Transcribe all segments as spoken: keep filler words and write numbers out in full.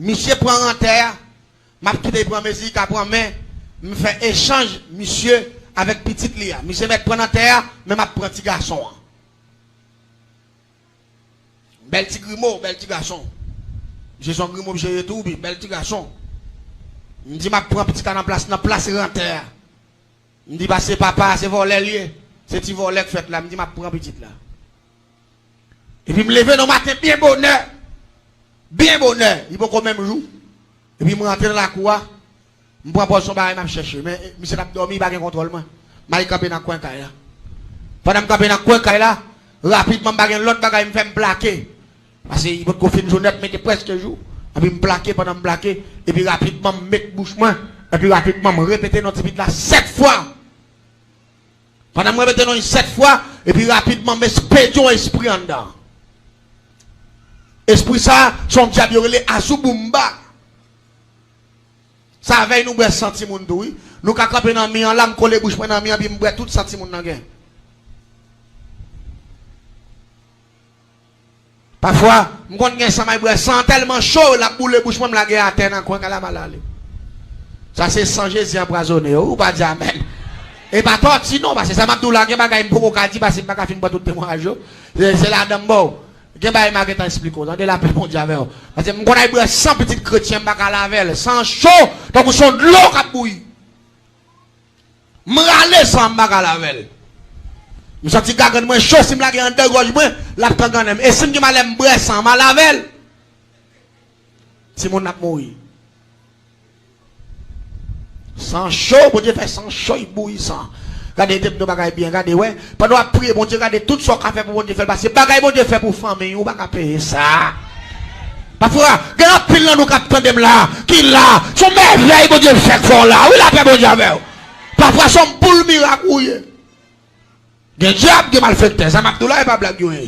Misye pran rantè a, m ap kite l pran mezi, l ka pran, men m fè echanj misye avèk pitit li a. Misye mèt pran rantè a, men m ap pran ti gason an. Bèl ti grimo, bèl ti gason. Misye se yon grimo, misye ye tou, wi, bèl ti gason. M di m ap pran pitit la nan plas, nan plas rantè a. M di, pase papa, se vòlè l ye. Se ti vòlè k fèt la. M di, m ap pran pitit la. Epi m leve nan maten byen bonè. Byen bonè. Li poko menm jou. Epi m rantre nan lakou a. M pran pòz se yon bagay m ap chèche. Men, eh, misye t ap dòmi, li pa gen kontwòl mwen. M al kanpe nan kwen kay la. Pandan m kanpe nan kwen kay la, rapidman m pa gen lòt bagay m fè, m plake. Pase li potko fin jou nèt, men te prèske jou. Epi m plake, pandan m plake, epi rapidman m met bouch mwen, epi rapidman m repete non ti pitit la sèt fwa. Pandan m repete non li sèt fwa, epi rapidman m espede yon espri anndan. Espri sa, se yon dyab yo rele Azouboumba. Sa vèy nou bwè san timoun tou, wi. Nou ka kanpe nan mi an la, m kole bouch mwen nan mi an, epi m bwè tout san timoun nan gen. Pafwa, m konn gen san m al bwè san an tèlman cho, l ap boule bouch mwen, m lage atè nan kwen kay la, m al ale. Sa se san Jezi anpwazonnen yo, ou pa di amèn. E pa tòti non, paske sa m ap di w la, gen bagay m poko ka di, paske m pa ka fin pran tout temwayaj yo. Se, se ladan m ba w. Gen bagay m a gentan esplike w, tande, lapè Bondye avè w. Paske m konn al bwè san pitit kretyen, m pa ka lave l. San cho, tankou se yon dlo k ap bouyi. M rale san, m pa ka lave l. M santi gagann mwen cho, si m lage anndan gòj mwen, l ap kangannen m. E si m gen malè m bwè san, m a lave l. Timoun ap mouri. San cho, Bondye fè san cho, li bouyi san. Gade, te m di w bagay byen, gade, wè. Pandan w ap priye Bondye, gade tout sa w ka fè pou Bondye fè l pase. Bagay Bondye fè pou fanmi w, ou pa ka peye sa. Pafwa, gen anpil nan nou k ap tande m la, ki la, se yon mèvèy Bondye fè k fè w la. Wi, lapè Bondye avè w. Pafwa, se yon boul mirak ou ye. Gen dyab, gen malfektè. Sa m ap di w la, e pa blag yo ye.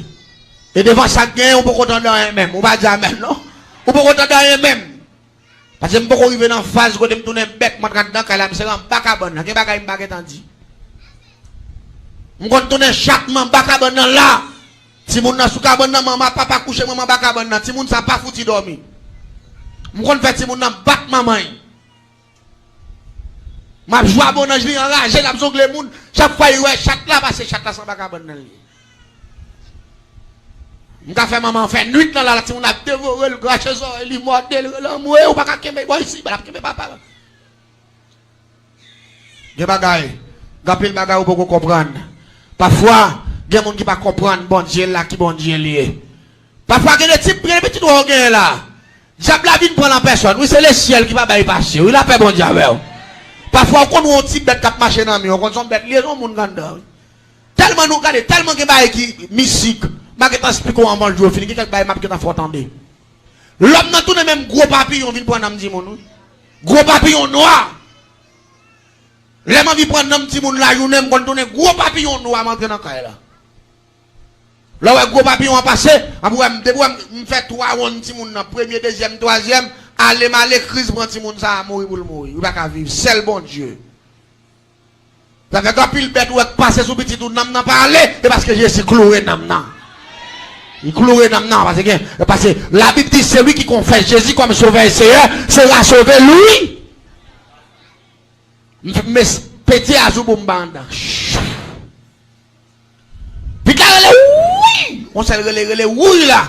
E devan sa k genyen, ou poko tande anyen menm. Ou pa di amèn, non. Ou poko tande anyen menm. Paske m poko rive nan faz kote m tounen bèt, m antre anndan kay la, m sere anba kabann nan. Gen bagay m pa gentan di. M konn tounen chat, m anba kabann nan la. Timoun nan sou kabann nan, manman, papa kouche, manman anba kabann nan. Timoun sa pa fouti dòmi. M konn fè timoun nan bat manman l. M ap jwe a bon anj, li anraje, l ap zongle moun. Chak fwa li wè chat la pase, chat la se anba kabann nan li ye. M ka fè manman an fè nwit nan la, timoun ap devore l, krache zòrèy li, mòde l, rele anmwe, ou pa ka kenbe bò isi, l ap kenbe papa. Gen bagay, gen anpil bagay ou poko konprann. Pafwa, gen moun ki pa konprann Bondye la, ki Bondye l ye. Pafwa, gen de tip, gen de pitit ou genyen la. Dyab la vin pran l an pèsòn. Wi, se lesyèl ki pa bay pase. Wi, lapè Bondye avè w. Pafwa, ou konn wè yon ti bèt k ap mache nan mi an, ou konn se yon bèt li ye, se yon moun k anndan, wi. Tèlman nou gade, tèlman gen bagay ki mistik. M a gentan esplike w anvan jou yo fini, gen kèk bagay m ap gentan fè w tande. Lòm nan tounen menm gwo papiyon vin pran nanm timoun, wi. Gwo papiyon nwa. Lè m anvi pran nanm timoun lajounen, m konn tounen gwo papiyon nwa, m antre nan kay la. Lè w wè gwo papiyon an pase, apre w wè m, depi w wè m, m fè twa wonn timoun nan, premye, dezyèm, twazyèm, ale m ale, kriz pran timoun sa a, mouri pou l mouri. Li pa ka viv, sèl Bondye. Sa fè gen anpil bèt ou wè k pase sou pitit ou, nanm nan pa ale, e paske Jezi kloure nanm nan. Li kloure nanm nan, paske gen, paske Labib di, celui qui confesse Jésus comme Sauveur et Seigneur sera sauvé, lui. M, m pete Azouboumba anndan. Pitit la rele, wi! Yon sèl rele, rele, wi la!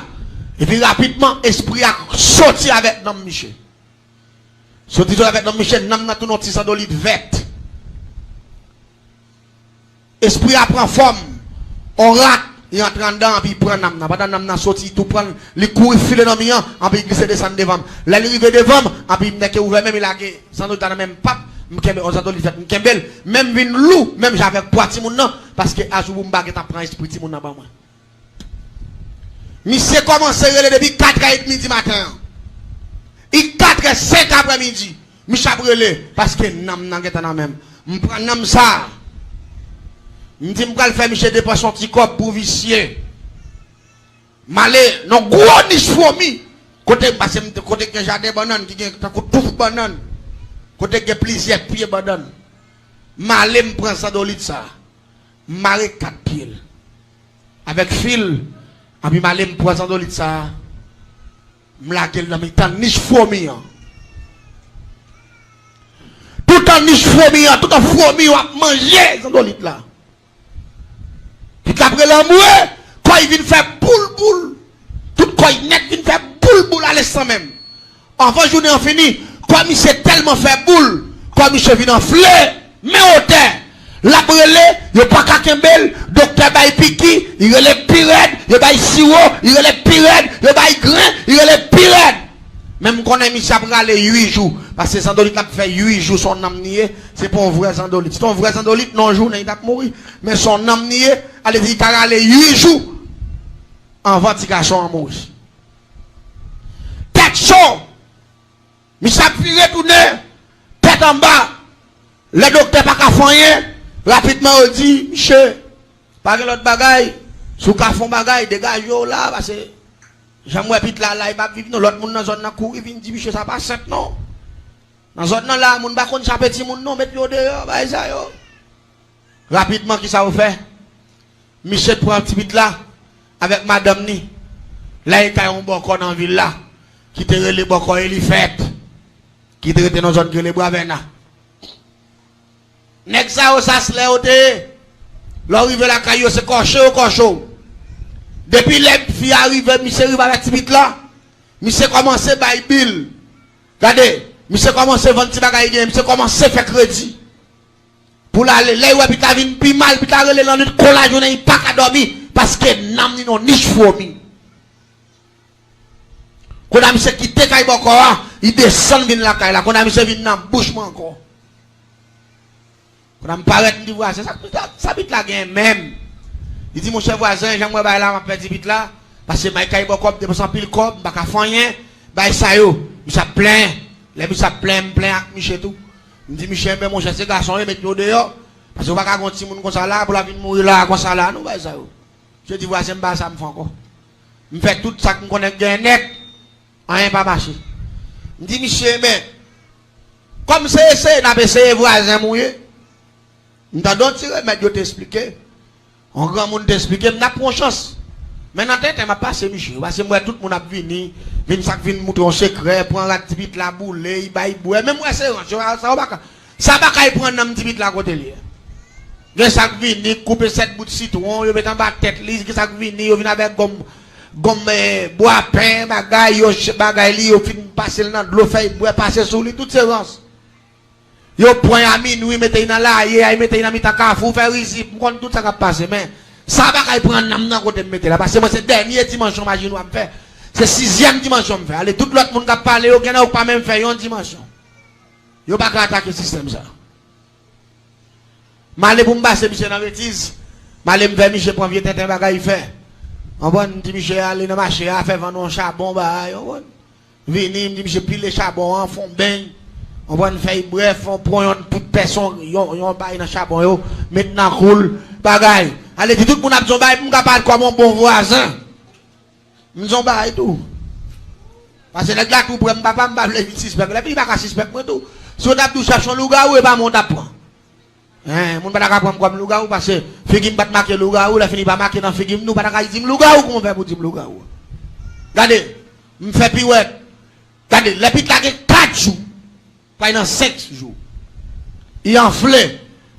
Epi rapidman, espri a soti avèk nanm misye. Soti, soti avèk nanm misye, nanm nan tounen yon ti zandolit vèt. Espri a pran fòm yon rat, li antre anndan, anpi li pran nanm nan. Pandan nanm nan soti, li tou pran l, li kouri file nan mi an, anpi li glise desann devan m. Lè li rive devan m, anpi nèg yo ouvè men m, li lage zandolit la nan men m, pap, m kenbe yon zandolit vèt, m kenbe l, men m vin lou, menm jan avèk pwa timoun nan, paske Azouboumba gentan pran espri timoun nan ban mwen. Misye kòmanse rele depi katrè edmi di maten an. Li katrè, senk aprèmidi. Misye ap rele, paske nanm nan gentan nan men m. M pran nanm sa a. M di m pral fè misye depanse yon ti kòb pou visye. M ale nan gwo nich fwomi. Kote m pase, m te, kote gen jaden bannann, ki gen tankou touf bannann. Kote gen plizyè pye bannann. M ale, m pran zandolit sa a. M mare kat pye l. Avèk fil, Anpi m ale m pran zandolit sa a, m lage l nan mitan nich fwomi an. Toutan nich fwomi an, toutan fwomi yo ap manje zandolit la. Pitit la ap rele anmwe, kò y vin fè boul boul. Tout kò y nèt vin fè boul boul a lenstan menm. Anvan jounen an fini, kò misye tèlman fè boul, kò misye vin anfle, men wotè. L ap rele, yo pa ka kenbe l, doktè bay piki, li rele pi rèd, yo bay siwo, li rele pi rèd, yo bay grenn, li rele pi rèd. Men m konnen misye ap rale uit jou, paske zandolit la ap fè uit jou, se yon nanm li ye, se pa yon vrè zandolit. Si te yon vrè zandolit, nan yon jounen li t ap mouri, men se yon nanm li ye, ale di li ka rale uit jou anvan ti gason an mouri. Tèt cho! Misye ap vire tounen, tèt anba. Lè doktè pa ka fè anyen, rapidman yo di, "Misye, pa gen lòt bagay. Si w ka fè yon bagay, degaje w la, paske jan m wè pitit la la, li p ap viv non." Lòt moun nan zòn nan kouri vin di, "Misye, sa pa senp non. Nan zòn nan la, moun pa konn chape timoun non, met yo deyò, bagay sa yo." Rapidman, kisa yo fè? Misye pran ti pitit la avèk madanm ni, l al kay yon bòkò nan vil la, ki te rele bòkò Elifèt, ki te rete nan zòn ki rele Bwa Vèna. Nèg sa yo, sa se lè yo te ye. Lè w rive lakay yo, se kòche yo kòche w. Depi lè fi a rive, misye rive avèk ti pitit la, misye kòmanse bay bil. Gade, misye kòmanse vann ti bagay li genyen, misye kòmanse fè kredi. Pou l ale, lè l wè pitit la vin pi mal, pitit la rele lannwit kon lajounen, li pa ka dòmi, paske nanm li nan nich fwomi. Kounye a misye kite kay bòkò a, li desann vin lakay la. Kounye a misye vin nan bouch mwen ankò. Kounye a m parèt, m di, "Vwazen, sa, sa, sa pitit la genyen menm?" Li di, "Monchè vwazen, jan m wè bagay la, m ap pèdi pitit la, paske m al kay bòkò, m depanse anpil kòb, m pa ka fè anyen, bagay sa yo." Misye ap plenyen. Lè misye ap plenyen, m plenyen ak misye tou. M di, "Misye, enben, monchè, se gason yo, met yo deyò, paske w pa ka gen yon timoun konsa la, pou l ap vin mouri la, konsa la, non, bagay sa yo." Misye di, "Vwazen, m pa sa m fè ankò." M fè tout sa k m konnen k genyen nèt, anyen pa mache. M di, "Misye, men, kòm se eseye n ap eseye, vwazen m ou ye." M tande yon ti remèd yo te esplike, yon granmoun te esplike m, n ap pran yon chans. Men nan tenten m ap pase misye, paske m wè tout moun ap vini, vin sa k vin moutre yon sekrè, pran rad ti pitit la, boule, li bay bwè, men m wè se rans, yo, sa yo pa ka. Sa pa ka pran nanm ti pitit la kote l ye. Gen sa k vini, koupe sèt bout sitwon, yo met anba tèt li, gen sa k vini, yo vin avèk gonm, gonm, eh, bwapen, bagay, yo ch-, bagay li, yo fin pase l nan dlo, fè l bwè, pase sou li, tout se rans. Yo pran y a minwi, mete y nan laye, y a mete y nan mitan kafou, fè rizib, m konn tout sa k ap pase, men sa pa ka pran nanm nan kote m mete la, paske mwen se dènye dimansyon maji nwa m fè, se sizyèm dimansyon m fè, ale tout lòt moun k ap pale yo, gen nan yo k pa menm fè yon dimansyon. Yo pa ka atake sistèm sa. M ale pou m pase misye nan betiz. M ale m fè misye pran vye tenten bagay fè. Konprann? M di misye ale nan mache a, fè vann yon chabon, bagay, konprann? Vini, m di misye pile chabon an, fè yon beny. Konprann? Fè y bwè, fè yon, pran yon pout pèson, yon, yon bagay nan chabon yo, met nan kou l, bagay. Ale di tout moun ap di yon bagay pou m ka parèt kòm yon bon vwazen. M di yon bagay tou. Paske nèg la tou prè m, papa, m pa vle vin sispèk. Lè fini pa ka sispèk mwen tou. Si yo t ap di w chèche yon lougawou, e pa mwen w t ap pran. Hen, moun pa ta ka pran m kòm lougawou, paske figi m pa t make lougawou, lè fini pa make nan figi m tou, pa ta ka di m lougawou, kòman w fè pou di m lougawou? Gade, m fè piwèt. Gade, lè pitit la gen kat jou, pral nan senk jou. Li anfle.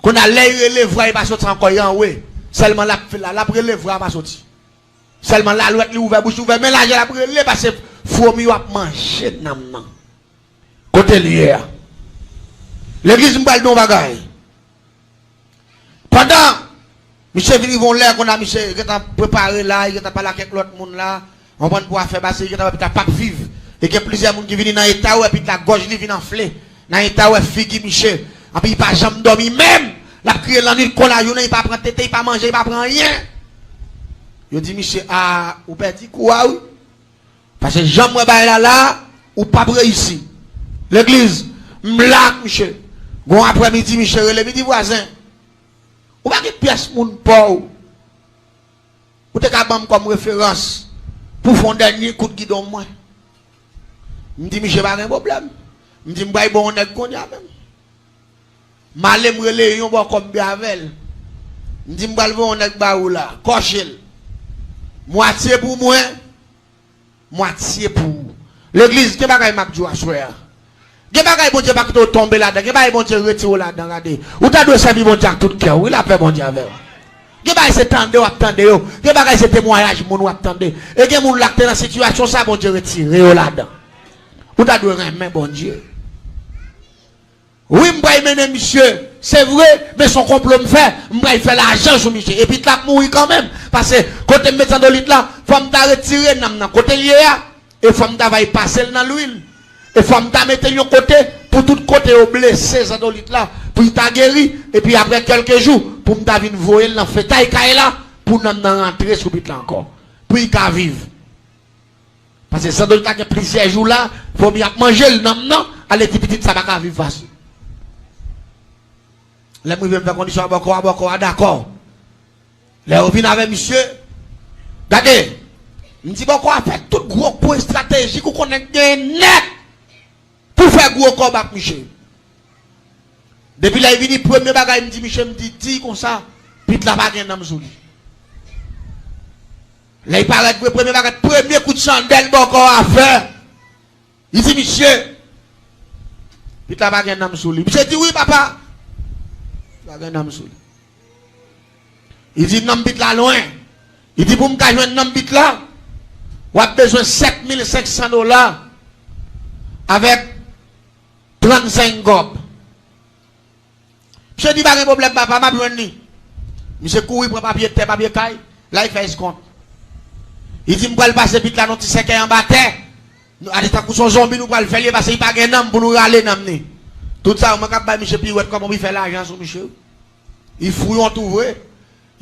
Kounye a, lè l rele vwa, li pa soti ankò, li anwe. Sèlman l ap fè la, l ap rele vwa, pa soti. Sèlman lalwèt li ouvè bouch li ouvè, men lajè l ap rele, paske fwomi yo ap manje nanm nan. Kote l ye a? Legliz, m pral di w yon bagay. Pandan misye vin rive yon lè, kounye a misye gentan prepare la, li gentan pale ak kèk lòt moun la, konprann, pou afè pase, li gentan wè pitit la p ap viv. E gen plizyè moun ki vini nan eta yo, epi pitit la gòj li vin anfle. Nan eta yo, wè figi misye. Anpi li pa janm dòmi menm. L ap kriye lannwit kon lajounen, li pa pran tete, li pa manje, li pa pran anyen. Yo di misye, "A, ou pèdi kou a wi." Paske jan m wè bagay la la, ou p ap reyisi. Legliz, m la ak misye. Gon aprèmidi, misye rele m, li di, "Vwazen, ou pa gen pyès moun pa w ou te ka ban m kòm referans pou fè yon dènye kout gidon mwen?" M di, "Misye, pa gen pwoblèm." M di, "M pral ba w yon nèg kounye a menm." M ale, m rele yon bòkò, m byen avè l. M di, "M pral voye yon nèg ba ou la, kòche l." Mwatye pou mwen, mwatye pou ou. Legliz, gen bagay m ap di w aswè a. Gen bagay Bondye pa kite w tonbe ladan. Gen bagay Bondye retire w ladan, gade. Ou ta dwe sèvi Bondye ak tout kè w, wi, lapè Bondye avè w. Gen bagay se tande w ap tande yo. Gen bagay se temwayaj moun w ap tande. E gen moun la k te nan sitiyasyon sa, Bondye retire yo ladan. Ou ta dwe renmen Bondye. Wi, m pral mennen misye. Se vre, men se yon konplo m fè. M pral fè lajan sou misye. Epi l ap mouri kanmenm. Paske kote m met zandolit la, fò m ta retire nanm nan kote l ye a. E fò m ta va pase l nan lwil. E fò m ta mete l yon kote pou tout kote yo blese zandolit la. Pou l ta geri. Epi apre kèlke jou, pou m ta vin voye l nan fetay kay la. Pou nanm nan rantre sou pit la ankò. Pou l ka viv. Paske zandolit la gen plizyè jou la, fòmi ap manje l nanm nan, ale di pitit sa pa ka viv fasil. Lè m rive m fè kondisyon a bòkò a, bòkò a dakò. Lè yo vin avè misye, gade, m di bòkò a fè tout gwo kou estratejik ou konnen k genyen nèt pou fè gwo kòb ak misye. Depi lè l vini, premye bagay m di misye, m di, di konsa, pit la pa gen nanm sou li. Lè l parèt vre, premye bagay, premye kout chandèl bòkò a fè. Li di misye, pit la pa gen nanm sou li. Misye di, wi, papa. Pa gen nanm sou li. Li di, nanm pit la lwen. Li di, pou m ka jwenn nanm pit la, w ap bezwen sèt mil senk san dola avèk trannsenk kòb. Misye di, pa gen pwoblèm, papa, m ap jwenn li. Misye kouri pran papye tè, papye kay, la l fè eskont. Li di, m pral pase pit la nan ti sèkèy anba tè. Nou, ale tankou se yon zonbi nou pral fè l ye, paske li pa gen nanm pou nou rale nanm ni. Tout sa, mwen k ap bay misye piwèt, kòman pou l fè lajan sou misye. Li fou yon tou vre.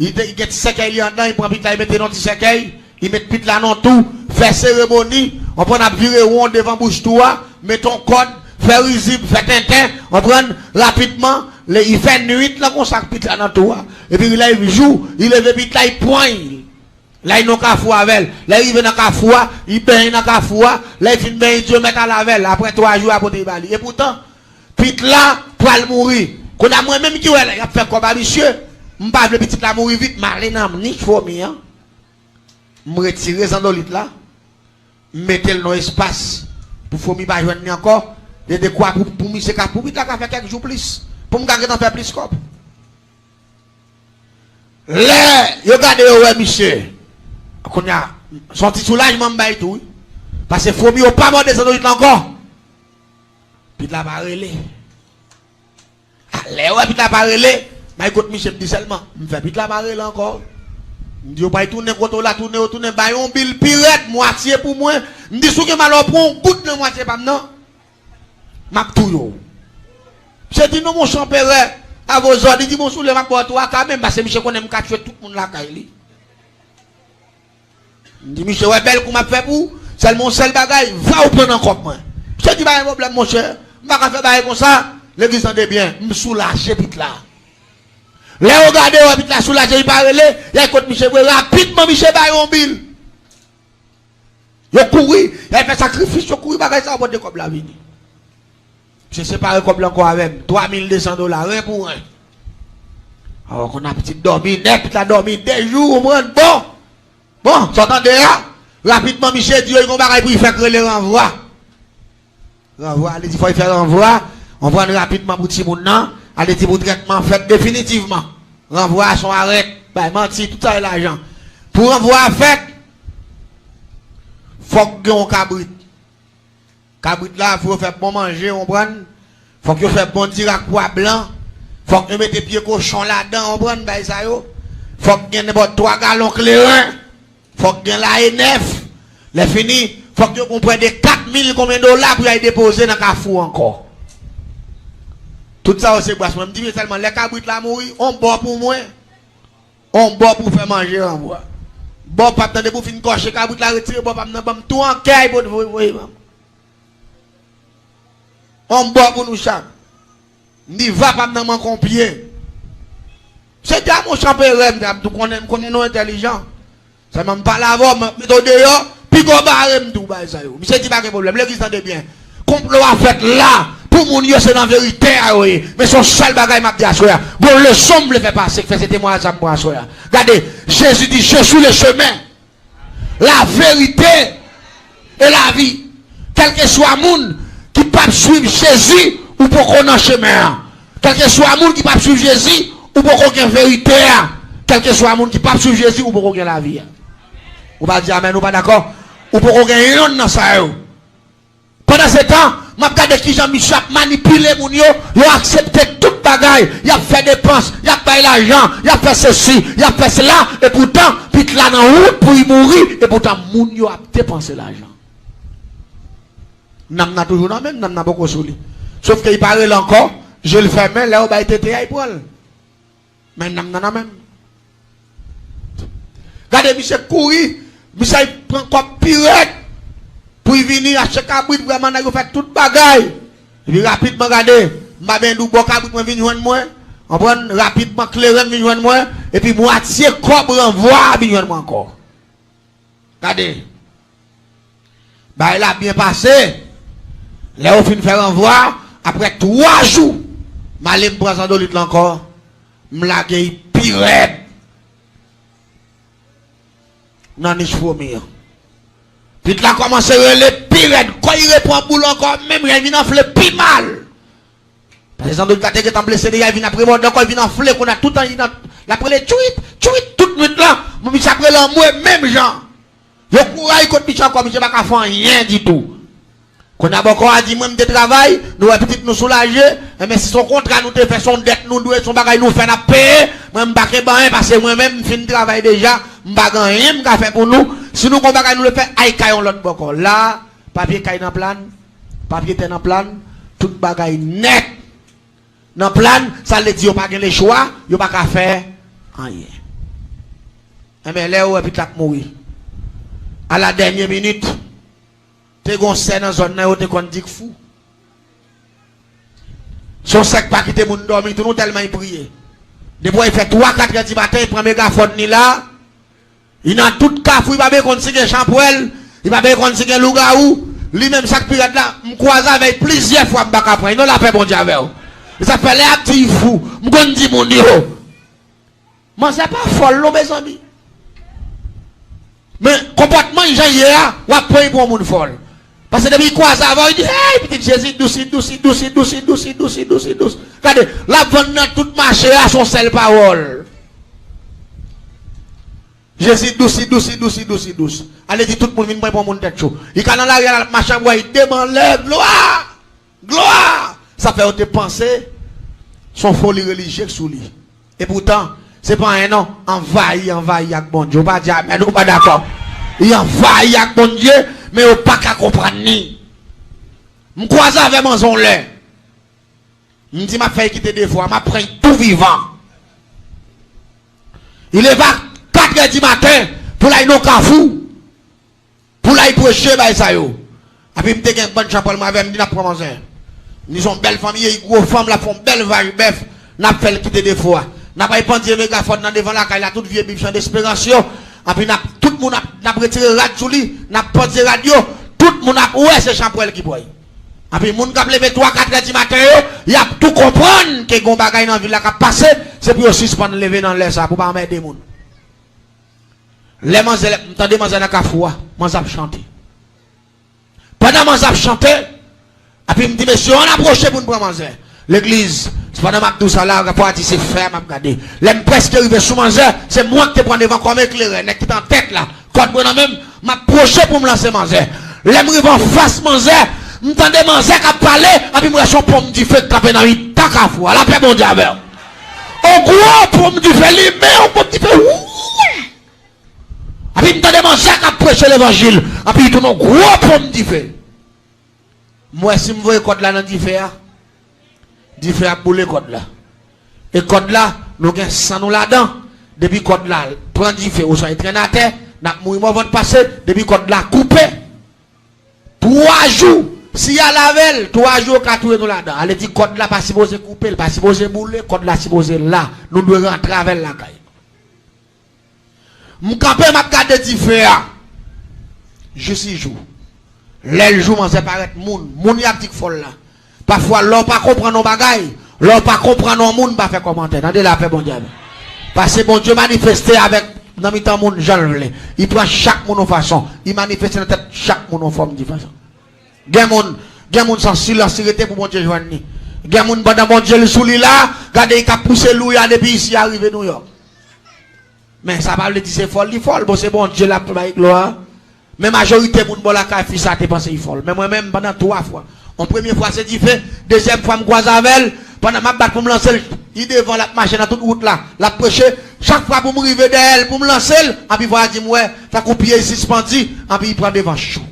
Li te, li gen ti sèkèy li anndan, li pran pit la, li mete nan ti sèkèy, li met pit la nan tou, fè seremoni, konprann, ap vire won devan bouch tou a, met yon kòd, fè rizib, fè tenten, konprann, rapidman, lè li fè nwit lan konsa ak pit la nan tou a. Epi lè jou, li leve pit la, li pran l. Lè li nan kafou avè l. Lè li rive nan kafou a, li benyen nan kafou a, lè li fin benyen, Dye mèt al avè l, apre twa jou, a pote l ba li. Epoutan, pit la pral mouri. Kounye a mwen menm ki wè y ap fè kòb a misye, m pa vle pitit la mouri vit, m ale nan nich fomi an. M retire zandolit la, m mete l nan espas pou fomi pa jwenn li ankò. Gen dekwa pou, pou misye ka, pou pit la ka fè kèk jou plis. Pou m ka gentan fè plis kòb. Lè yo gade yo wè misye, kounye a, se yon ti soulajman m bay tou, wi. Paske fomi yo pa mòde zandolit la ankò. Pit la pa rele. A, lè yo wè pit la pa rele, m al kot misye, m di sèlman, m fè pit la pa rele ankò. M di yo pral tounen kote w la, tounen yo tounen, bay yon bil pi rèd, mwatye pou mwen. M di si w gen malè w pran yon goud nan mwatye pa m nan, m ap touye w. Misye di non, monchè anperè, avè w zòd, li di bon, si w vle m ap ba w twa ka menm, paske misye konnen m ka tchwe tout moun lakay li. M di misye, wè bèl kou m ap fè pou ou, sèlman yon sèl bagay, va ou pran nan kòb mwen. Misye di pa gen pwoblèm monchè, m pa ka fè bagay konsa, legliz tande byen, m soulaje pit la. Lè yo gade yo wè pit la soulaje, li pa rele, y al kot misye vre, rapidman misye bay yon bil. Yo kouri, y al fè sakrifis, yo kouri bagay sa yo pote kòb la vini. Misye separe kòb la ankò avè m, twa mil de san dola, ren pou ren. Awa konn apitit dòmi nèt, pit la dòmi de jou, ou konprann? Bon, bon, sa w tande a? Rapidman misye di yo li gon bagay pou li fè k rele ranvwa. Ranvwa, ale di fò l fè ranvwa, konprann, rapidman pou timoun nan, ale di pou trètman fèt definitivman. Ranvwa a se yon arèt, bay manti, tout sa se lajan. Pou ranvwa a fèt, fòk gen yon kabrit. Kabrit la, fò yo fè bon manje, konprann? Fòk yo fè bon diri ak pwa blan. Fòk yo mete pye kochon ladan, konprann, bay sa yo. Fòk gen nenpòt twa galon kleren. Fòk gen laye nèf. Lè fini, fòk yo gon prè de kat mil konbyen dola pou y al depoze nan kafou ankò. Tout sa yo se bras mwen. M di men sèlman, lè kabrit la mouri, on bò pou mwen. On bò pou fè manje ranvwa. Bò p ap tande pou fin kòche kabrit la, retire bò pa m nan, ban m tou an kèy pou voye voye ban m. On bò pou nou chak. M di va pa m nan manke on pye. Misye di a monchè anperè, m di a m tou konnen, m konnen nou entèlijan. Sèlman m pale avè w, m mete w deyò, piga w bare m tou bagay sa yo. Misye di pa gen pwoblèm, legliz tande byen. Konplo a fèt la, pou moun yo se nan verite a yo ye. Men se yon sèl bagay m ap di aswè a. Gon leson m vle fè pase, k fè se temwayaj sa m pran aswè a. Gade, Jezi di, je suis le chemin. Laverite e lavi. Kèlkeswa moun ki p ap swiv Jezi, ou poko nan chemen an. Kèlkeswa moun ki p ap swiv Jezi, ou poko gen verite a. Kèlkeswa moun ki p ap swiv Jezi, ou poko gen lavi a. Ou pa di amèn, ou pa dakò? Ou poko gen yonn nan sa yo. Pandan se tan, m ap gade kijan misye ap manipile moun yo, yo aksepte tout bagay, y ap fè depans, y ap bay lajan, y ap fè sesi, y ap fè sela, epoutan, pit la nan wout pou y mouri, epoutan moun yo ap depanse lajan. Nanm nan toujou nan men l, nanm nan poko sou li. Sof ke y pa rele ankò, je l fèmen, lè yo bay tete a, y pran l. Men nanm nan nan men l. Gade misye kouri, misye al pran kòb pi rèd pou y vini achte kabrit, vrèman nèg yo fè tout bagay. Epi rapidman gade, m pa benyen di w bò kabrit mwen vin jwenn mwen, konprann, rapidman kleren vin jwenn mwen, epi mwatye kòb ranvwa a vin jwenn mwen ankò. Gade. Bagay la byen pase. Lè yo fin fè ranvwa, apre twa jou, m ale m pran zandolit la ankò, m lage y pi rèd nan nich fwomi an. Pit la kòmanse rele pi rèd, kò y repran boul ankò, menm jan y vin anfle pi mal. Paske zandolit la te gentan blese deja, vin ap remòde ankò, vin anfle, kounye a tout an, l ap rele tchwit, tchwit, tout nwit lan. Bon, misye ap rele anmwe menm jan. Yo kouri kot misye ankò, misye pa ka fè anyen ditou. Kounye a bòkò a di, mwen m te travay, nou wè pitit nou soulaje, enben si se yon kontra nou te fè, se yon dèt nou dwe, se yon bagay nou fè n ap peye, mwen m pa kenbe anyen, paske mwen menm m fin travay deja, m pa gen anyen m ka fè pou nou. Si nou gen yon bagay nou dwe fè, al kay yon lòt bòkò. La, papye kay nan Plàn, papye tè nan Plàn, tout bagay nèt nan Plàn, sa vle di yo pa gen lechwa, yo pa ka fè anyen. Enben, lè yo wè pit la ap mouri, a la dènye minit, te gen yon sè nan zòn nan, yo te konn di k fou. Se yon sè k pa kite moun dòmi tou non, tèlman y priye. Depi w wè y fè twa, katrè di maten, y pran megafòn li la, li nan tout kafou, li pa bezwen konn si gen chanpwèl, li pa bezwen konn si gen lougawou. Li menm sa k pi rèd la, m kwaze avè l plizyè fwa, m pa ka pran l non, lapè Bondye avè w. E sa fè lè y ap di y fou, m konn di moun yo. Manzè pa fòl non, mezanmi. Men konpòtman l jan l ye a, w ap pran l pou yon moun fòl. Paske depi l kwaze avè w, li di, hey, pitit Jezi, dousi, dousi, dousi. Gade, l ap vann nan tout mache a, se yon sèl pawòl. Jezi, dousi, dousi, dousi, dousi, dous. Ale di tout moun vin pran l pou yon moun tèt cho. Li ka nan lari a, l ap mache, ap bwè, li demen anlè, glwa! Glwa! Sa fè yo te panse se yon foli relijye k sou li. Epoutan, se pa anyen non, anvayi, anvayi ak Bondye. Ou pa di amèn, ou pa dakò. Li anvayi ak Bondye, men yo pa ka konprann li. M kwaze avè manzè yon lè. M di m ap fè l kite de fwa, m ap pran l tou vivan. Li leve a katrè di maten pou l al nan kafou. Pou l al preche bay sa yo. Epi m te gen bann chanpwèl mwen avè m, m di n ap pran manzè. M di se yon bèl fanm li ye, li gwo fanm, l ap fè yon bèl vaj bèf, n ap fè l kite defo a. N ap al pandye megafòn nan devan lakay la, tout vye bib Chan Desperans yo. Epi n ap, tout moun ap, n ap retire rad sou li, n ap pandye rad yo, tout moun ap wè se chanpwèl ki pran l. Epi moun k ap leve twa, katrè di maten yo, y ap tou konprann ke gen yon bagay nan vil la k ap pase, se pou yo sispann leve nan lè sa, pou pa anmède moun. Lè manzè, m tande manzè nan kafou a, manzè ap chante. Pandan manzè ap chante, epi m di, mesye, ann apwoche pou n pran manzè. Legliz, se pandan m ap di w sa la, fò a di se fè a m ap gade. Lè m prèske rive sou manzè, se mwen ki te pran devan kòm eklerè, nèg ki te an tèt la, kòd mwen nan men m, m ap pwoche pou m lanse manzè. Lè m rive anfas manzè, m tande manzè k ap pale, epi m wè se yon ponm dife k kanpe nan mitan kafou a. Lapè Bondye avè w. On gwo ponm dife, limen on ponm dife wouj. Epi m tande manzè k ap preche levanjil. Epi li tounen yon gwo ponm dife. M wè si m voye kòd la nan dife a, dife a ap boule kòd la. E kòd la, nou gen san nou ladan. Depi kòd la pran dife, oswa li trennen atè, n ap mouri mò vant pase. Depi kòd la koupe, twa jou, si y al avè l, twa jou yo ka touye nou ladan. Ale di kòd la pa sipoze koupe, l pa sipoze boule, kòd la sipoze la. Nou dwe rantre avè l lakay nou. M kanpe, m ap gade dife a. Jis li jou. Lè l jou, manzè parèt moun. Moun y ap di k fòl la. Pafwa, lè w pa konprann yon bagay, lè w pa konprann yon moun, pa fè kòmantè. Tande lapè Bondye avè w. Paske Bondye manifeste avèk nan mitan moun jan l vle. Li pran chak moun yon fason. Li manifeste nan tèt chak moun yon fòm diferan. Gen moun, gen moun se silans li rete pou Bondye jwenn li. Gen moun pandan Bondye li sou li la, gade li k ap pouse lou ya depi isi a rive Nouyòk. Men sa pa vle di se fòl li fòl, bon se Bondye l ap bay glwa. Men majorite moun bò lakay fi sa te panse li fòl. Men mwen menm pandan twa fwa. Yon premye fwa se dife, dezyèm fwa m kwaze avè l, pandan m ap bat pou m lanse l, li devan l ap mache nan tout wout la, l ap preche. Chak fwa pou m rive dèyè l pou m lanse l, anpi fwa a di m wè, tankou pye l sispandi, anpi li pran devan chou.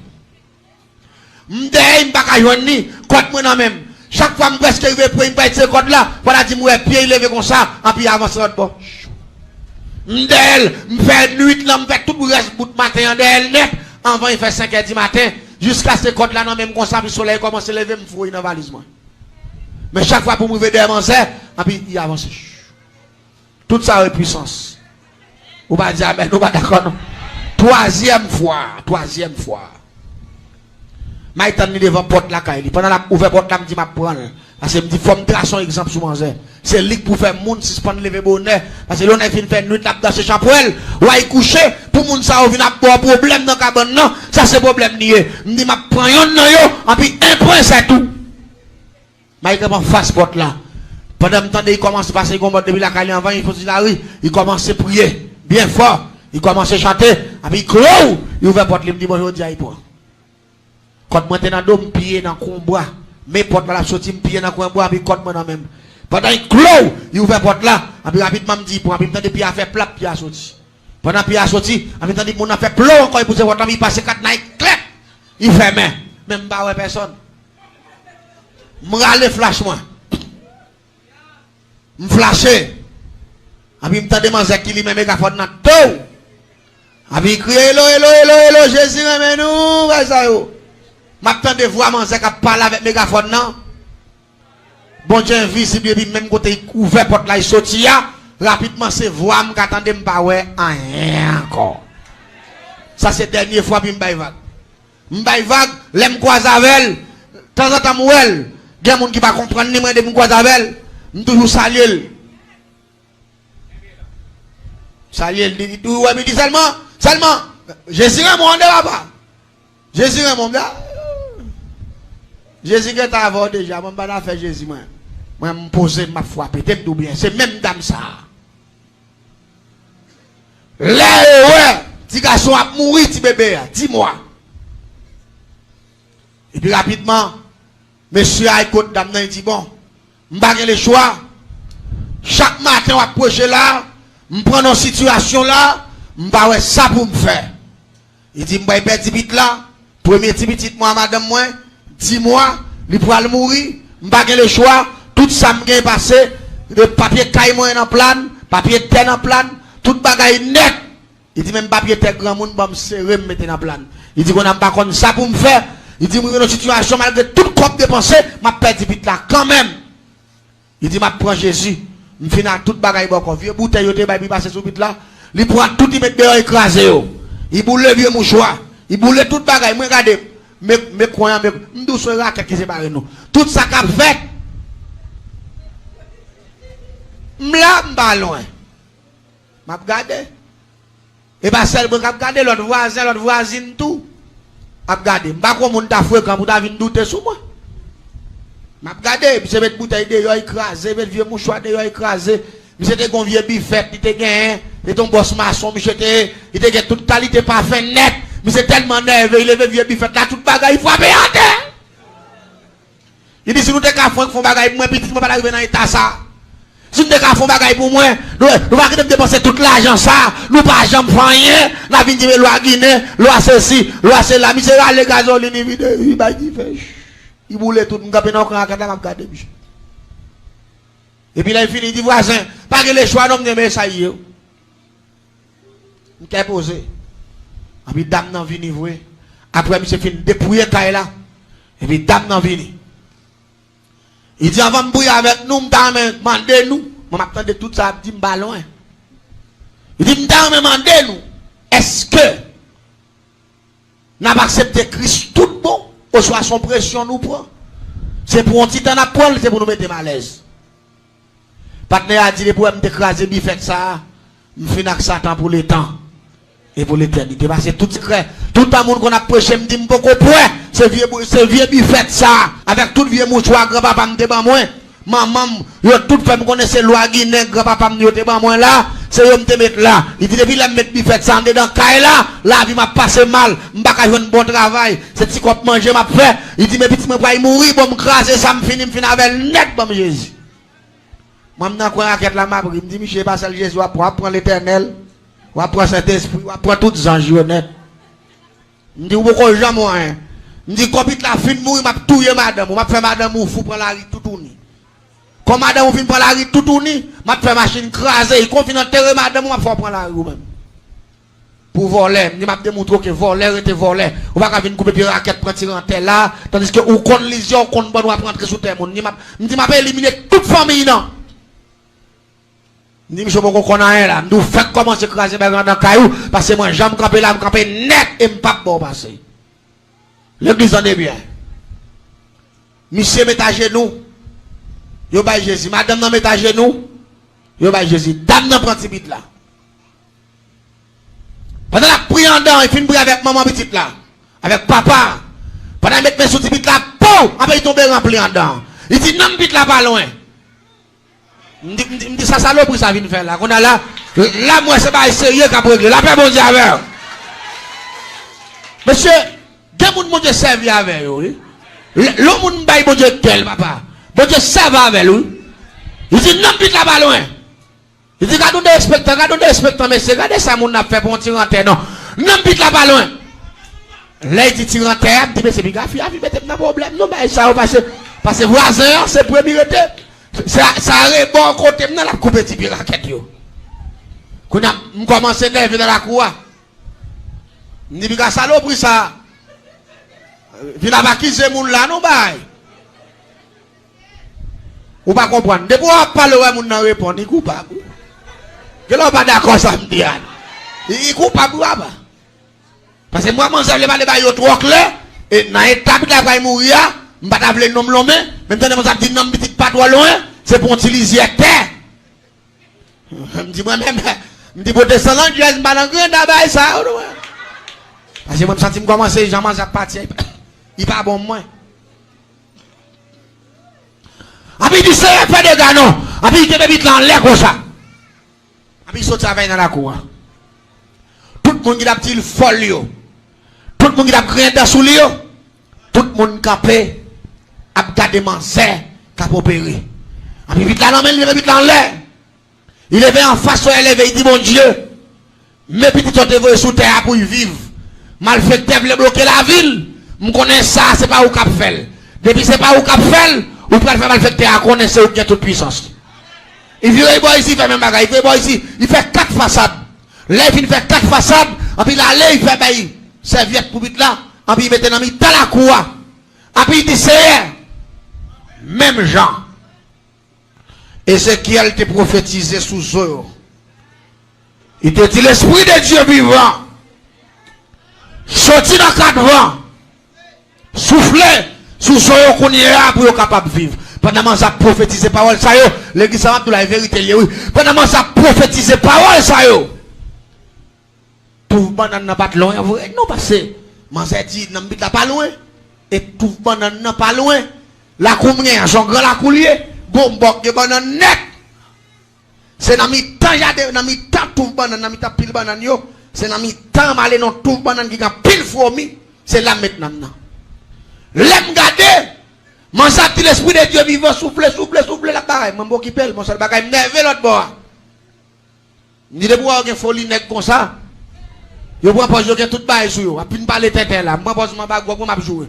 M dèyè, m pa ka jwenn li, kòd mwen nan men m. Chak fwa m prèske rive pre, m pral tire kòd la, fwa la di m wè pye l leve konsa, anpi avanse lòt bò. M dèyè l, m fè nwit lan, m fè tout rès bout maten an dèyè l nèt, anvan l fè senk è di maten, jiskaske kòd la nan men m konsa, anpi solèy kòmanse leve, m foure nan valiz mwen. Men chak fwa pou m rive dèyè manzè, anpi li avanse. Tout sa yo e pwisans. Ou pa di amèn, ou pa dakò non. Twazyèm fwa, twazyèm fwa. M al tann li devan pòt lakay li. Pandan l ap ouvè pòt la, m di m ap pran l. Paske m di fò m trase yon egzanp sou manzè. Se li k pou fè moun sispann leve bonè. Paske lè yon nèg fin fè nwit l ap danse chanpwèl, w al kouche, pou moun sa yo vin ap ba w pwoblèm nan kabann nan, sa se pwoblèm li ye. M di m ap pran yonn nan yo, anpi en pwen sètou. M al kanpe anfas pòt la. Pandan m tande li kòmanse pase gon mòd depi lakay li anvan li soti lari, li kòmanse priye byen fò, li kòmanse chante, epi klou, li ouvè pòt li, m di bon jodi a li pran. Kòd mwen te nan do m, m piye nan kwen bwa. Men pòt la l ap soti, m piye nan kwen bwa, epi kòd mwen nan men m. Pandan li klou, li ouvè pòt la, epi rapidman m di li pran, epi m tande pye a fè plap, pye a soti. Pandan pye a soti, epi m tande moun nan fè plou ankò, li pouse pòt la, epi li pase kat nan li klèp, li fèmen. Men m pa wè pèsòn. M rale flach mwen. M flache. Anpi m tande manzè ki limen megafòn nan tou. Anpi l kriye elo, elo, elo, elo, Jezi renmen nou, bagay sa yo. M ap tande vwa manzè k ap pale avèk megafòn nan. Bondye envizib epi menm kote l ouvè pòt la l soti a, rapidman se vwa m ka tande m pa wè anyen ankò. Sa se dènye fwa epi m bay vag. M bay vag, lè m kwaze avè l, tanzantan m wè l. Gen moun ki pa konprann li, mwen depi m kwaze avè l, m toujou salye l. Salye l, li, li, ou wè m, li di sèlman, sèlman, Jezi renmen w tande papa. Jezi renmen w, m di a, Jezi gentan avè w deja, mwen m pa nan afè Jezi mwen. Mwen m poze m, m ap frape, tande m di w byen, se menm dam sa a. Lè yo wè ti gason ap mouri, ti bebe a, di mwa. Epi rapidman, mesye a al kot dam nan, li di, bon, m pa gen lechwa. Chak maten w ap preche la, m pran nan sitiyasyon la, m pa wè sa pou m fè. Li di, m pral pèdi pit la, premye ti pitit mwen a madanm mwen, di mwa, li pral mouri, m pa gen lechwa, tout sa m gen pase, de papye kay mwen nan plàn, papye tè nan plàn, tout bagay nèt. Li di, menm papye tè granmoun ban m sere m mete nan plàn. Li di, kounye a m pa konn sa pou m fè. Li di, m rive nan sitiyasyon, malgre tout kòb depanse, m ap pèdi pit la kanmenm. Li di, m ap pran Jezi. M fin al tout bagay bò kò. Vye boutèy yo te bay pou li pase sou pit la. Li pran tout, li met deyò, li kraze yo. Li boule vye mouchwa. Li boule tout bagay. Mwen gade, men, men kwen an, men, m di w se rakèt ki separe nou. Tout sa k ap fèt, m la, m pa lwen. M ap gade. E pa sèl mwen k ap gade, lòt vwazen, lòt vwazin tou ap gade. M pa kwè moun ta frekan pou ta vin doute sou mwen. M ap gade, misye met boutèy deyò, li kraze, met vye mouchwa deyò, li kraze. Misye te gon vye bifèt, li te genyen, li te yon bòs mason, misye te, li te gen tout kalite pafen nèt. Misye tèlman nève, li leve vye bifèt la, tout bagay frape atè. Li di, si nou te ka fwenk fè yon bagay pou mwen, pitit mwen pa ta rive nan eta sa. Si nou te ka fè yon bagay pou mwen, nou, nou pa kite m depanse tout lajan sa, nou pa janm fè anyen, n a vin di lwa Ginen, lwa sesi, lwa sela. Misye rale gazolin, li vide, li bay dife. Li boule tout, m kanpe nan kwen rakèt la, m ap gade misye. Epi lè l fini, li di, vwazen, pa gen lechwa non, m di, men sa ye. M kè poze. Epi dam nan vini vre. Apre misye fin depouye kay la, epi dam nan vini. Li di, anvan m priye avèk nou, m ta renmen mande nou. Mwen, m ap tande tout sa y ap di, m pa lwen. Li di, m ta renmen mande nou, èske n ap aksepte Kris tout bon, oswa se yon presyon nou pran? Se pou yon ti tan n ap pran l, se pou nou mete m alèz. Patnè a di, depi w wè m te kraze bifèt sa a, M fin ak Satan pou letan e pou letènite. Pase tout sekrè, tout tan moun konn ap preche, m di m poko prè. Se vye, bou- se vye bifèt sa, avèk tout vye mouchwa granpapa m te ban mwen, manman m, yo tout fè m konnen se lwa ginen granpapa m yo te ban mwen la, se yo m te met la. Li di, depi lè m met bifèt sa anndedan kay la, lavi m ap pase mal, m pa ka jwenn bon travay, se ti kòb manje m ap fè. Li di, men pitit mwen pral mouri, bon, m kraze sa, m fini, m fin avè l nèt, ban m Jezi. Mwen, m nan kwen rakèt la, m ap ri. M di, miche, e pa sèl Jezi w ap pran, w ap pran Letènèl, w ap pran Sentespri, w ap pran tout zanj yo nèt. M di, ou poko janm wè anyen. M di, kòpit la fin mouri, m ap touye madanm ou, m ap fè madanm ou fou pran lari toutouni. Kon madanm ou fin pran lari toutouni, m ap fè machin kraze, kon w fin antere madanm ou, m ap fè w pran lari ou menm. Pou vòlè, m di m ap demontre w ke vòlè rete vòlè. Ou pa ka vin koupe pye rakèt pran ti rantè la, tandiske ou konn lizyè, ou konn bòn, w ap rantre sou tè moun. M di m ap, m di m ap elimine tout fanmiy nan. M di misye poko konn anyen la. M di w fèk kòmanse kraze bagay anndan kay ou, pase mwen jan m kanpe la, m kanpe nèt e m p ap ba w pase. Legliz tande byen. Misye met ajenou, yo bay Jezi. Madanm nan met ajenou, yo bay Jezi. Dam nan pran ti bit la. Pandan l ap priye anndan, li fin priye avèk manman pitit la, avèk papa. Pandan l met men sou ti bit la, pow! Anpè li tonbe ranpli anndan. Li di, nanm bit la pa lwen. M di, m di, m di, sa salopri sa vin fè la? Kounye a la, la m wè se bagay serye k ap regle. Lapè Bondye avè w. Mesye, gen moun Bondye sèvi avè yo, wi. Lè lè yon moun bay Bondye kè l, papa, Bondye sèvi avè l, wi. Li di, nanm pit la pa lwen. Li di, gade yon derespektan, gade yon derespektan, mesye, gade sa moun nan ap fè pou yon ti rantè, non. Nanm pit la pa lwen. Lè li di ti rantè a, m di, mesye, piga fi a vin mete m nan pwoblèm, non, bagay sa yo, pase, pase vwazen an, se premye rete. Sa, sa rebò kote m nan, l ap koupe ti pye rakèt yo. Kounye a, m kòmanse nève nan lakou a. M di, piga salopri sa. Vin ap akize moun la, non, bay. Ou pa konprann. Depi w ap pale, w wè moun nan reponn, li koupab, wi. Genlè w pa dakò sa m di a. Li, li koupab, wi, papa. Paske m wè manzè vle pale ba yo twò klè, e nan eta pitit la pral mouri a, m pa ta vle non m lonmen, men m tande manzè ap di nanm pitit pa twò lwen, se pou yon ti lizyè tè. M di mwen menm, m di pwotesan landjèz, m pa nan granda bagay sa yo, non. Paske mwen m santi m kòmanse, jan manzè ap pati a, li pa bon mwen. Anpi li di, Seyè, fè dega non. Anpi li kenbe bit la anlè konsa. Anpi li sot travay nan lakou a. Tout moun ki t ap di l fòl yo, tout moun ki t ap griyen dan sou li yo, tout moun kanpe ap gade manzè k ap opere. Anpi bit la nan men l, li kenbe bit la anlè. Li leve anfas, solèy leve, li di, Bondye, men pitit ou te voye sou tè a pou l viv. Malfektè vle bloke lavi l. M konnen sa, se pa ou k ap fè l. Depi se pa ou k ap fè l, ou pral fè malfektè a konnen se ou ki gen tout pwisans. Li vire bò isi, li fè menm bagay. Li vire bò isi, li fè kat fasad. Lè li fin fè kat fasad, anpi l ale, li fè bay sèvyèt pou bit la, anpi li mete nan mitan lakou a. Anpi li di, Seyè, menm jan Ezekyèl te pwofetize sou zo yo. Li te di, Lespri de Dye vivan, soti nan kat van, soufle sou zo yo kounye a pou yo kapab viv. Pandan manzè ap pwofetize pawòl sa yo, legliz sa m ap di w la, e verite l ye, wi. Pandan manzè ap pwofetize pawòl sa yo, touf bannann nan pa t lwen vre, non, paske manzè di, nanm bit la pa lwen, e touf bannann nan pa lwen. Lakou m genyen an, se yon gran lakou l ye, gon bòk gen bannann nèt. Se nan mitan jaden, nan mitan touf bannann, nan mitan pil bannann yo, se nan mitan m ale nan touf bannann ki gen anpil fwomi, se la m met nanm nan. Lè m gade, manzè ap di, Lespri de Dye vivan, soufle, soufle, soufle, l ap bagay. Mwen m okipe l, men yon sèl bagay, m nève lòt bò a. M di, depi w wè yo gen foli nèg konsa, yo pran pòz yo gen tout bagay sou yo. Ap fin pale tenten la. M pran pòz m anba gwòg mwen, m ap joure.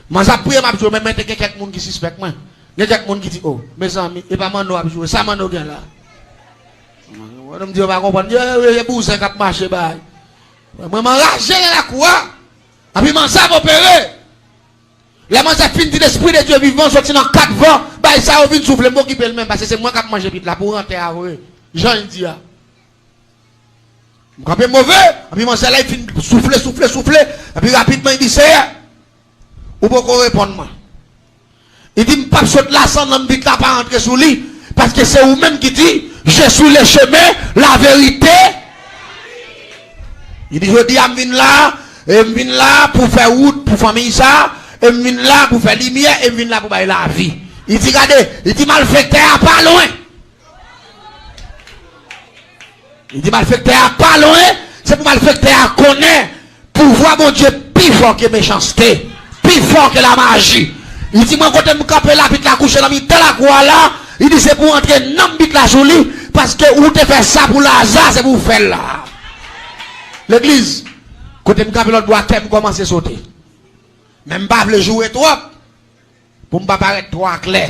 Manzè ap priye, m ap joure, men mwen te gen kèk moun ki sispèk mwen. Gen kèk moun ki di, o, mezanmi, e pa Manno ap joure. Sa Manno gen la? Mwen, m di, yo pa konprann. Yo, yo, yo, bouzen k ap mache bay. Mwen, mwen, m anraje nan lakou a. Anpi manzè ap opere. Lè manzè fin di, Lespri de Dye vivan, soti nan kat van, bay sa yo vin soufle, m okipe l menm, paske se mwen k ap manje bit la pou rantè a vre. Jan l di a. M kanpe move, anpi manzè la, li fin soufle, soufle, soufle, anpi rapidman, li di, Seyè, ou poko reponn mwen. Li di, m p ap sot la san nanm bit la pa rantre sou li, paske se ou menm ki di, Je suis le chemin, la vérité. Li di, jodi a m vin la, e m vin la pou fè wout pou fanmi sa, e m vin la pou fè limyè, e m vin la pou bay lavi. Li di, gade, li di, malfektè a pa lwen. Li di, malfektè a pa lwen, se pou malfektè a konnen pouvwa Bondye pi fò ke mechanste, pi fò ke lamaji. Li di, mwen kote m kanpe la, pit la kouche nan mitan lakou a la, li di, se pou antre nanm pit la sou li, paske ou te fè sa pou Laza, se pou w fè l la. Legliz, kote m kanpe lòt bò a, kè m kòmanse sote. Men m pa vle joure twòp pou m pa parèt twò klè.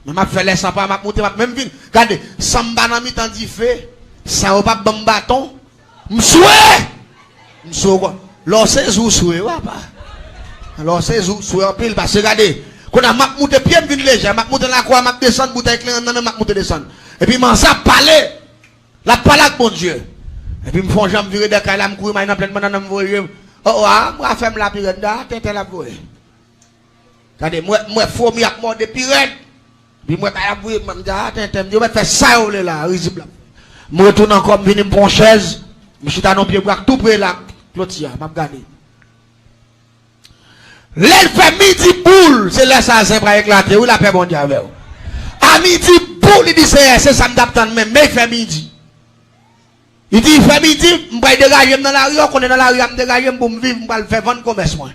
Men m ap fè lè san pa, m ap moute, m ap menm vin. Gade, san m pa nan mitan dife, san yo p ap ban m baton. M swe! M swe ankò. Lè w sezi, w swe, wi, papa. Lè w sezi, w swe anpil, paske gade, kounye a m ap moute, pye m vin lejè, m ap moute nan lakou a, m ap desann, boutèy kleren nan men m, m ap moute desann. Epi manzè ap pale. L ap pale ak Bondye. Epi m fè yon jan m vire dèyè kay la, m kouri m al nan plèn bannann nan, m voye je m. O, o, a, m ka fè m la pi rèd, a, tenten l ap voye. Gade, m wè, m wè fomi ap mòde pi rèd. Epi m wè kay ap voye, m di, a, tenten, m di, yo mèt fè sa yo vle la, rizib la. M retounen ankò, m vini, m pran yon chèz, m chita nan pye bwa k tou pre la, kloti a, m ap gade. Lè l fè midi boul, se lè sa a zen pral eklate, wi, lapè Bondye avè w. A midi boul, li di, Seyè, se sa m t ap tann, men, men fè midi. Li di, fè midi, m pral degaje m nan lari a, w konnen nan lari a m degaje m pou m viv, m pral fè vann komès mwen.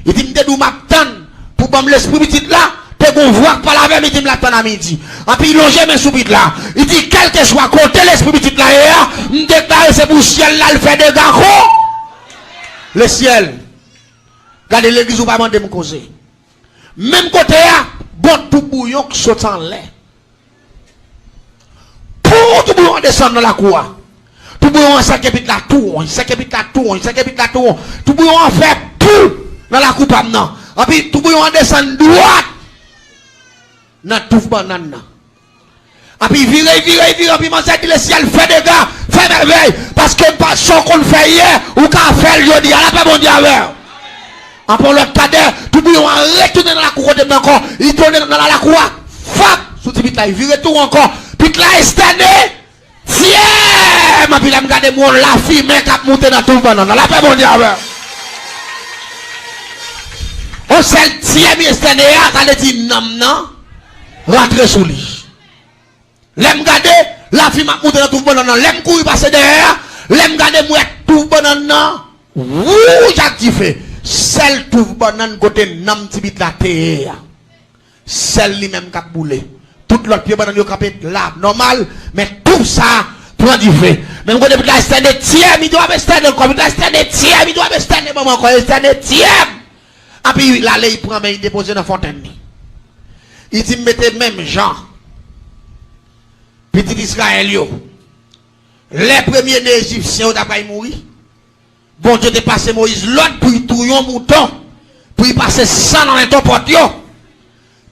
Li di, m te di w m ap tann pou ban m lespri pitit la, te gon vwa k pale avè m, li di m l ap tann a midi. Anpi lonje men sou pit la. Li di, kèlkeswa kote lespri pitit la ye a, m deklare se pou syèl la al fè dega kon le syèl. Gade legliz ou pa mande m koze. Menm kote a, gon toubouyon k sot anlè. Pou toubouyon an desann nan lakou a. Toubouyon an sèke pit la tou won, sèke pit la tou won, sèke pit la tou won. Toubouyon an fè pou nan lakou pa m nan. Anpi toubouyon an desann dwat nan touf bannann nan. Anpi vire, vire, vire, anpi manzè di lesyèl fè dega, fè mèvèy, paske m pa sa w konn fè yè, ou ka fè l jodi a, lapè Bondye avè w. Anpi yon lòt kadè, toubouyon an retounen nan lakou kote m nan ankò, li tounen nan lakou a, fap, sou ti pit la, li vire tou ankò, pit la estène, tyèm, anpi lè m gade m wè yon lafimen k ap moute nan touf bannann nan, lapè Bondye avè w. Yon sèl tyèm estène a, sa vle di nanm nan rantre sou li. Lè m gade, lafimen ap moute nan touf bannann nan. Lè m kouri pase dèyè a, lè m gade, m wè touf bannann nan wouj ak dife. Sèl touf bannann kote nanm ti pit la te ye a, sèl li menm k ap boule. Tout lòt pye bannann yo kanpe la nòmal, men touf sa a pran dife. Menm kote pit la estène tyèm, li di w ap estène ankò, pit la estène tyèm, li di w ap estène ban mwen ankò, estène tyèm. Anpi l ale, li pran men, li depoze nan fontèn li. Li di, m mete menm jan pitit Izrayèl yo, lè premye ne Ejipsyen yo ta pral mouri, Bondye te pase Moyiz lòd pou l touye yon mouton, pou l pase san nan lentò pòt yo,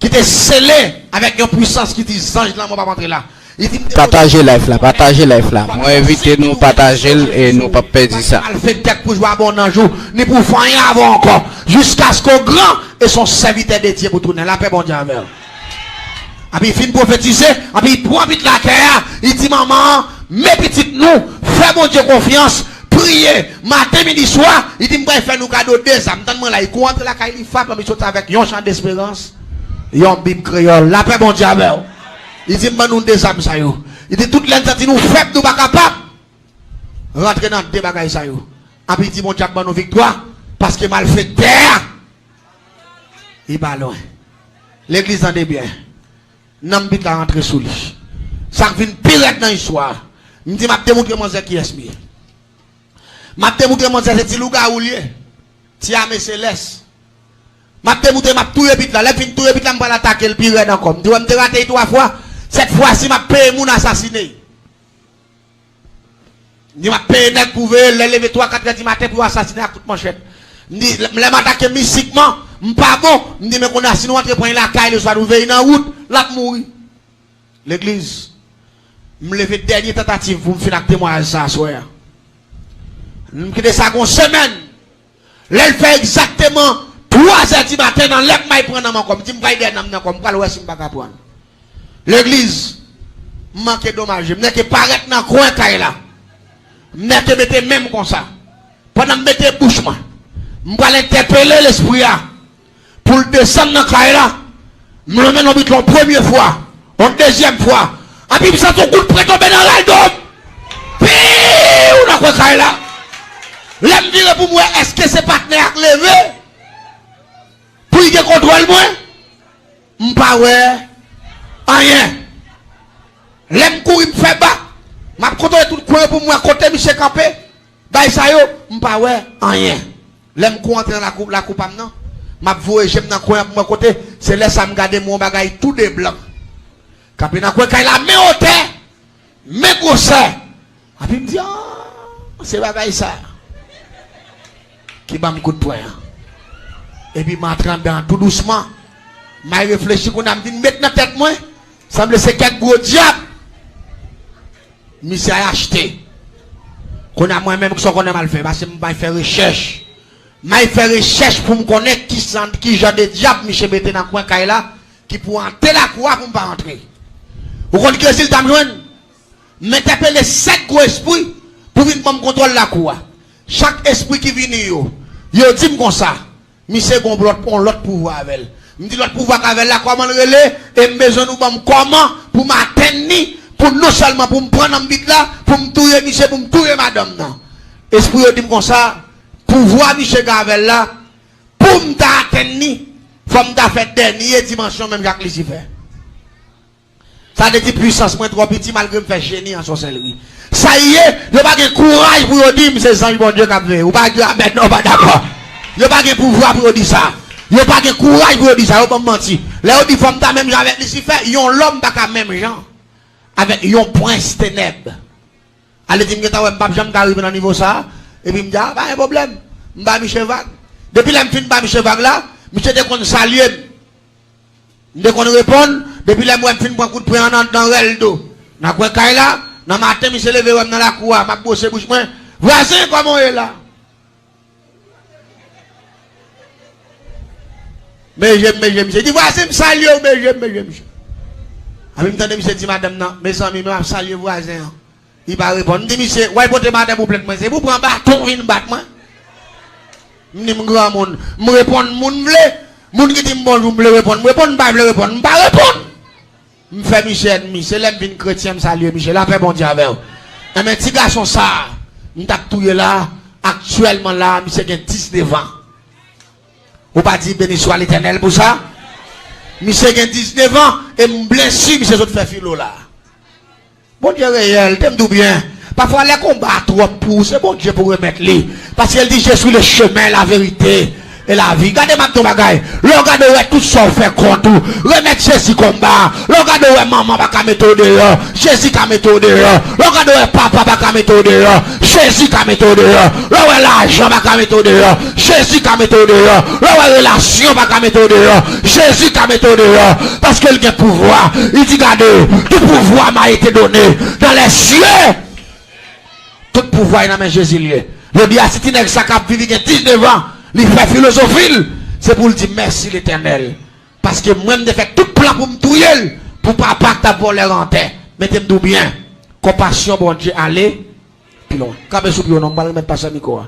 ki te sele avèk yon pwisans ki di zanj lanmò p ap antre la. Li di, m te Pataje live la, pataje live la. Mwen envite nou pataje l e nou p ap pèdi sa. Malfektè k pou jwe avè w nan jou, ni pou fè anyen avè w ankò, jiskaske w gran, e se yon sèvitè de Dye pou tounen. Lapè Bondye avè w. Anpi fin pwofetize, anpi pran pit lakay a, li di manman an, men pitit nou, fè Bondye konfyans, priye, maten, midi, swa, li di m pral fè nou kado de zam. Tann mwen la, li kouri antre lakay li, fap, anpi soti avèk yon chan desperans, yon bib kreyòl. Lapè Bondye avè w. Li di m ban nou de zam sa yo. Li di tout lè n santi nou fèb, nou pa kapab, rantre nan de bagay sa yo. Anpi li di Bondye ap ban nou viktwa, paske malfektè a, li pa lwen. Legliz tande byen. Nanm pit la rantre sou li. Sa k vin pi rèd nan istwa a, m di m ap demoutre manzè kiyès m ye. M ap demoutre manzè se ti lougawou l ye. Ti ame selès. M ap demoutre m ap touye pit la. Lè m fin touye pit la, m pral atake l pi rèd ankò. M di w m te rate l twa fwa. Sèt fwa si m ap peye moun asasine. M di m ap peye nèg pou veye l, lè l leve twa, katrè di maten pou yo asasine ak tout manchèt. M di, lè m atake mistikman, m pa bon. M di, men kounye a, si nou antre pran l lakay li, oswa nou veye l nan wout, l ap mouri. Legliz, m leve dènye tantativ pou m fin ak temwayaj sa aswè a. M kite sa gon semèn. Lè l fè egzakteman twazè di maten, nan lè m may pran nanm ankò, m di m pral dèyè nanm nan ankò, m pral wè si m pa ka pran l. Legliz, M manke domaje. M nèke parèt nan kwen kay la. M nèke mete men m konsa. Pandan m mete bouch mwen, m pral entèpele lespri a pou l desann nan kay la. M lonmen lonbrit la yon premye fwa, yon dezyèm fwa. Epi m santi yon kout pwen tonbe nan rèl do m. Piw nan kwen kay la. Lè m vire pou m wè èske se patnè a k leve pou l gen kontwòl mwen, m pa wè anyen. Lè m kouri m fè bak, m ap kontwole tout kwen yo pou m wè kote misye kanpe. Bay sa yo, m pa wè anyen. Lè m kou antre nan lakou, lakou pa m nan, m ap voye je m nan kwen an pou m wè kote. Se lè sa m gade m wè yon bagay tou de blan. Kanpe nan kwen kay la, men wotè, men gwosè. Epi m di, ah, se bagay sa ki ban m kout pwen an. Epi m antre anndan an tou dousman. M al reflechi kounye a, m vin met nan tèt mwen, sanble se kèk gwo dyab misye al achte. Kounye a mwen menm, kisa w konnen m al fè? Pase m al fè rechèch. M al fè rechèch pou m konnen ki san, ki jan de dyab misye mete nan kwen kay la ki pou ante lakou a pou m pa antre. Ou konn ki rezilta m jwenn? M entèpele sèt gwo espri pou vin ban m kontwòl lakou a. Chak espri ki vini yo, yo di m konsa, misye gen yon lòt, yon lòt pouvwa avè l. M di lòt pouvwa k avè l la, kòman l rele? E m bezwen nou ban m kòman pou m atenn li, pou non sèlman pou m pran nan bit la, pou m touye misye, pou m touye madanm nan. Espri yo di m konsa, pouvwa misye gen avè l la, pou m ta atenn li, fò m ta fè dènye dimansyon menm jan ak Lisifè. Sa vle di pwisans mwen twò piti malgre m fè jeni an sòsèlri. Sa y ye, yo pa gen kouraj pou yo di m se zanj Bondye k ap veye. Ou pa di amèn non, ou pa dakò. Yo pa gen pouvwa pou yo di sa. Yo pa gen kouraj pou yo di sa, yo ban m manti. Lè yo di fò m ta menm jan avèk Lisifè, yon lòm pa ka menm jan avèk yon prens tenèb. Ale di m gentan wè m p ap janm ka rive nan nivo sa a. Epi m di, a, pa gen pwoblèm. M ba misye vag. Depi lè m fin ba misye vag la, misye te konn salye m. M te konn reponn, depi lè m wè m fin pran kout pwen an nan, nan rèl do. Nan kwen kay la, nan maten, misye leve wè m nan lakou a, m ap bwose bouch mwen. Vwazen, kòman w ye la? Beje m, beje misye. Di, vwazen, m salye w, beje m, beje misye. Epi m tande misye di madanm nan, mezanmi, men m ap salye vwazen an. Li pa reponn. M di misye, w al pote madanm ou plent mwen, se pou pran baton vin bat mwen. M di m granmoun, m reponn moun m vle. Moun ki di m bonjou, m vle reponn, m reponn, m pa vle reponn, m pa reponn. M fè misye ènmi. Se lè m vin kretyen, m salye misye. Lapè Bondye avè w. Enben, ti gason sa a, m t ap touye la, aktyèlman la, misye gen diznèf an. Ou pa di, beni swa Letènèl pou sa? Misye gen diznèf an, e m byen si misye sot fè filo la. Bondye reyèl, tande m di w byen. Pafwa, lè konba a twòp pou ou, se Bondye pou remèt li. Paske l di, Je suis le chemin, la vérité et la vie. Gade, m ap di w yon bagay. Lè w gade, w wè tout sa w fè kont ou, remèt Jezi konba a. Lè w gade, w wè manman pa ka mete w deyò, Jezi ka mete w deyò. Lè w gade, w wè papa pa ka mete w deyò, Jezi ka mete w deyò. Lè w wè lajan pa ka mete w deyò, Jezi ka mete w deyò. Lè w wè relasyon pa ka mete w deyò, Jezi ka mete w deyò. Paske l gen pouvwa. Li di, gade, tout pouvoir m'a été donné dans les cieux. Tout pouvwa nan men Jezi l ye. Jodi a, si ti nèg sa k ap viv, li gen diznèf an, li fè filozofi l, se pou l di, mèsi Letènèl. Paske mwen, m te fè tout plan pou m touye l, pou papa k t ap vòlè rantè. Mete m di w byen, konpasyon Bondye ale pi lwen. Kanpe sou pye w non, m pral remèt pastè mikwo a.